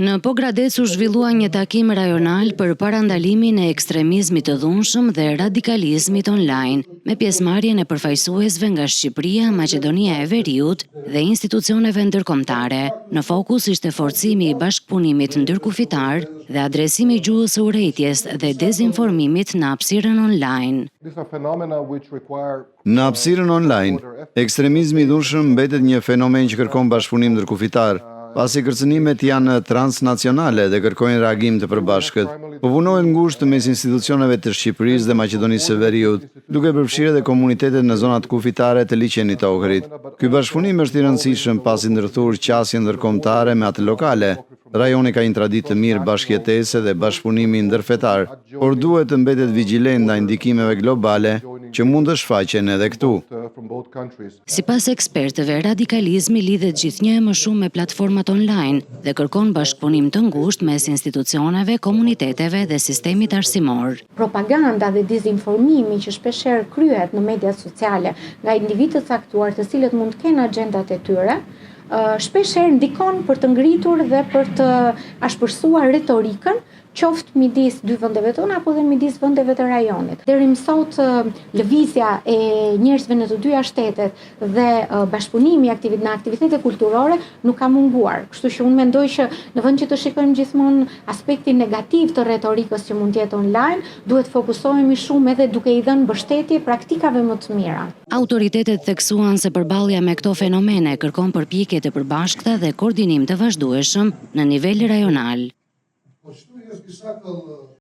Në Pogradec u zhvillua një takim rajonal për parandalimin e ekstremizmit të dhunshëm dhe radikalizmit online, me pjesëmarrjen e përfaqësuesve nga Shqipëria, Maqedonia e Veriut dhe institucioneve ndërkombëtare. Në fokus ishte forcimi i bashkëpunimit ndërkufitar dhe adresimi i gjuhës së urrejtjes dhe dezinformimit në hapësirën online. Në hapësirën online, ekstremizmi i dhunshëm mbetet një fenomen që kërkon bashkëpunim ndërkufitar, pasi kërcënimet janë transnacionale dhe kërkojnë reagim të përbashkët. Po punohet ngushtë mes institucioneve të Shqipërisë dhe Maqedonisë së Veriut, duke përfshirë edhe komunitetet në zonat kufitare të liqenit të Ohrit. Ky bashkëpunim është i rëndësishëm pasi ndërthur qasjen ndërkombëtare me atë lokale. Rajoni ka një traditë të mirë bashkëjetese dhe bashkëpunimi ndërfetar, por duhet të mbetet vigjilent ndaj ndikimeve globale që mund të shfaqen edhe këtu. Sipas ekspertëve, radikalizmi lidhet gjithnjë e më shumë me platformat online dhe kërkon bashkëpunim të ngushtë mes institucioneve, komuniteteve dhe sistemit arsimor. Propaganda dhe dezinformimi që shpeshherë kryhet në mediat sociale nga individë të caktuar, të cilët mund të kenë agjendat e tyre, shpeshherë ndikon për të ngritur dhe për të ashpërsuar retorikën, qoftë midis dy vendeve tona apo dhe midis vendeve të rajonit. Deri më sot lëvizja e njerëzve në të dyja shtetet dhe bashkëpunimi aktivit në aktivitete kulturore nuk ka munguar. Kështu që unë mendoj që në vend që të shikojmë gjithmonë aspektin negativ të retorikës që mund të jetë online, duhet fokusohemi shumë edhe duke i dhënë mbështetje praktikave më të mira. Autoritetet theksuan se përballja me këto fenomene kërkon përpjekje të përbashkëta dhe koordinim të vazhdueshëm në nivel rajonal.